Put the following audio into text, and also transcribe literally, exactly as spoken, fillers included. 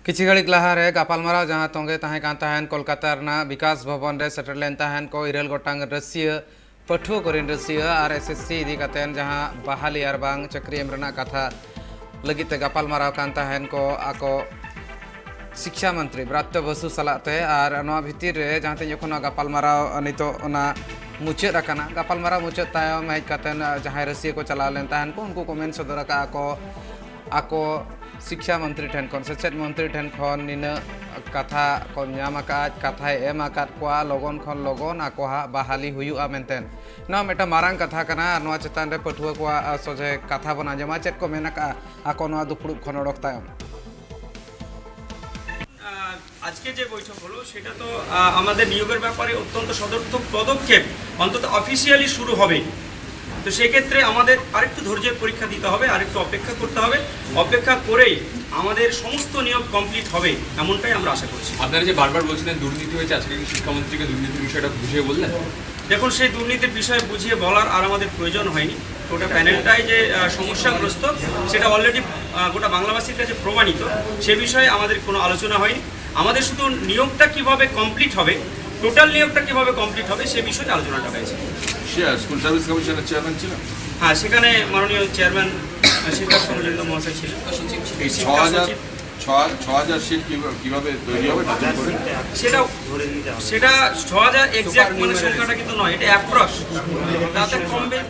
ᱠᱤᱪᱷᱤ ᱜᱷᱟᱹᱲᱤᱡ ᱞᱟᱦᱟᱨᱮ ᱜᱟᱯᱟᱞᱢᱟᱨᱟᱣ ᱡᱟᱦᱟᱸ ᱛᱚᱸᱜᱮ ᱛᱟᱦᱮᱸ ᱠᱟᱱ ᱛᱟᱦᱮᱸᱱ ᱠᱳᱞᱠᱟᱛᱟ ᱨᱮᱱᱟᱜ ᱵᱤᱠᱟᱥ ᱵᱷᱚᱵᱚᱱ ᱨᱮ ᱥᱮᱴᱮᱨ ᱞᱮᱱ ᱛᱟᱦᱮᱸᱱ ᱠᱚ ᱤᱨᱟᱹᱞ ᱜᱚᱴᱟᱝ ᱨᱟᱹᱥᱤᱭᱟᱹ ᱯᱟᱹᱴᱷᱩᱣᱟᱹ ᱠᱚᱨᱮᱱ ᱨᱟᱹᱥᱤᱭᱟᱹ ᱟᱨ ᱮᱥ ᱮᱥ ᱥᱤ ᱤᱫᱤ ᱠᱟᱛᱮ ᱡᱟᱦᱟᱸ ᱵᱟᱦᱟᱞᱤ ᱟᱨ ᱵᱟᱝ ᱪᱟᱹᱠᱨᱤ ᱮᱢ ᱨᱮᱱᱟᱜ ᱠᱟᱛᱷᱟ ᱞᱟᱹᱜᱤᱫ ᱛᱮ ᱜᱟᱯᱟᱞᱢᱟᱨᱟᱣ ᱠᱟᱱ ᱛᱟᱦᱮᱸᱱ ᱠᱚ ᱟᱠᱚ ᱥᱤᱠᱷᱟ ᱢᱚᱱᱛᱨᱤ ᱵᱨᱟᱛᱭᱚ ᱵᱚᱥᱩ ᱥᱟᱞᱟᱜ ᱛᱮ᱾ ᱟᱨ ᱱᱚᱣᱟ ᱵᱷᱤᱛᱤᱨ ᱨᱮ ᱡᱟᱦᱟᱸ ᱛᱤᱱ ᱡᱚᱠᱷᱚᱱ ᱱᱚᱣᱟ ᱜᱟᱯᱟᱞᱢᱟᱨᱟᱣ ᱱᱤᱛᱚᱜ ᱚᱱᱟ ᱢᱩᱪᱟᱹᱫ ᱟᱠᱟᱱᱟ, ᱜᱟᱯᱟᱞᱢᱟᱨᱟᱣ ᱢᱩᱪᱟᱹᱫ ᱛᱟᱭᱚᱢ ᱦᱮᱡ ᱠᱟᱛᱮ ᱡᱟᱦᱟᱸᱭ ᱨᱟᱹᱥᱤᱭᱟᱹ ᱠᱚ ᱪᱟᱞᱟᱣ ᱞᱮᱱ ᱛᱟᱦᱮᱸᱱ ᱠᱚ ᱩᱱᱠᱩ ᱠᱚ ᱢᱮᱱ ᱥᱚᱫᱚᱨ ᱟᱠᱟᱫᱼᱟ ᱠᱚ ᱟᱠᱚ ᱥᱤᱠᱷᱟ ᱢᱚᱱᱛᱨᱤ ᱴᱷᱮᱱ ᱠᱷᱚᱱ, ᱥᱮᱪᱮᱫ ᱢᱚᱱᱛᱨᱤ ᱴᱷᱮᱱ ᱠᱷᱚᱱ ᱱᱤᱱᱟᱹᱜ ᱠᱟᱛᱷᱟ ᱠᱚ ᱧᱟᱢ ᱟᱠᱟᱫ, ᱠᱟᱛᱷᱟᱭ ᱮᱢ ᱟᱠᱟᱫ ᱠᱚᱣᱟ, ᱞᱚᱜᱚᱱ ᱠᱷᱚᱱ ᱞᱚᱜᱚᱱ ᱟᱠᱚᱣᱟᱜ ᱵᱟᱦᱟᱞᱤ ᱦᱩᱭᱩᱜᱼᱟ ᱢᱮᱱᱛᱮ᱾ ᱱᱚᱣᱟ ᱢᱤᱫᱴᱟᱝ ᱢᱟᱨᱟᱝ ᱠᱟᱛᱷᱟ ᱠᱟᱱᱟ ᱟᱨ ᱱᱚᱣᱟ ᱪᱮᱛᱟᱱ ᱨᱮ ᱯᱟᱹᱴᱷᱩᱣᱟᱹ ᱠᱚᱣᱟᱜ ᱥᱚᱡᱷᱮ ᱠᱟᱛᱷᱟ ᱵᱚᱱ ᱟᱸᱡᱚᱢᱟ, ᱪᱮᱫ ᱠᱚ ᱢᱮᱱ ᱟᱠᱟᱫᱼᱟ ᱟᱠᱚ ᱱᱚᱣᱟ ᱫᱩᱯᱲᱩᱵ ᱠᱷᱚᱱ ᱚᱰᱚᱠ ᱛᱟᱭᱚᱢ᱾ আহ, আজকে যে বৈঠক হলো সেটা তো আহ, আমাদের নিয়োগের ব্যাপারে অত্যন্ত সদর্থক পদক্ষেপ, অন্তত অফিসিয়ালি শুরু হবে। তো সেক্ষেত্রে আমাদের আরেকটু ধৈর্যের পরীক্ষা দিতে হবে, আরেকটু অপেক্ষা করতে হবে। অপেক্ষা করেই আমাদের সমস্ত নিয়োগ কমপ্লিট হবে, এমনটাই আমরা আশা করছি। আপনারা যে বারবার বলছিলেন দুর্নীতি হয়েছে, আজকে কি শিক্ষামন্ত্রীকে দুর্নীতির বিষয়টা বুঝিয়ে বললেন? দেখুন, সেই দুর্নীতির বিষয়ে বুঝিয়ে বলার আর আমাদের প্রয়োজন হয়নি। গোটা প্যানেলটাই যে আহ, সমস্যাগ্রস্ত, সেটা অলরেডি গোটা বাংলাবাসীর কাছে প্রমাণিত। সে বিষয়ে আমাদের কোনো আলোচনা হয়নি। আমাদের শুধু নিয়োগটা কিভাবে কমপ্লিট হবে, টোটাল নিয়োগটা কিভাবে কমপ্লিট হবে, সে বিষয়ে আলোচনাটা হয়েছে। স্কুল সার্ভিস কমিশনের চেয়ারম্যান ছিলেন। হ্যাঁ, সেখানে মাননীয় চেয়ারম্যান শিক্ষা সমরেন্দ্র মহাশয় ছিলেন। এই ছ শিক্ষা হাজার সচিব। ছ হাজার ছ হাজার সিট কিভাবে তৈরি হবে নতুন করে? সেটা সেটা ছ হাজার এক্স্যাক্ট মানে সংখ্যাটা কিন্তু নয়, এটা অ্যাপ্রক্স। তাতে কম বেশি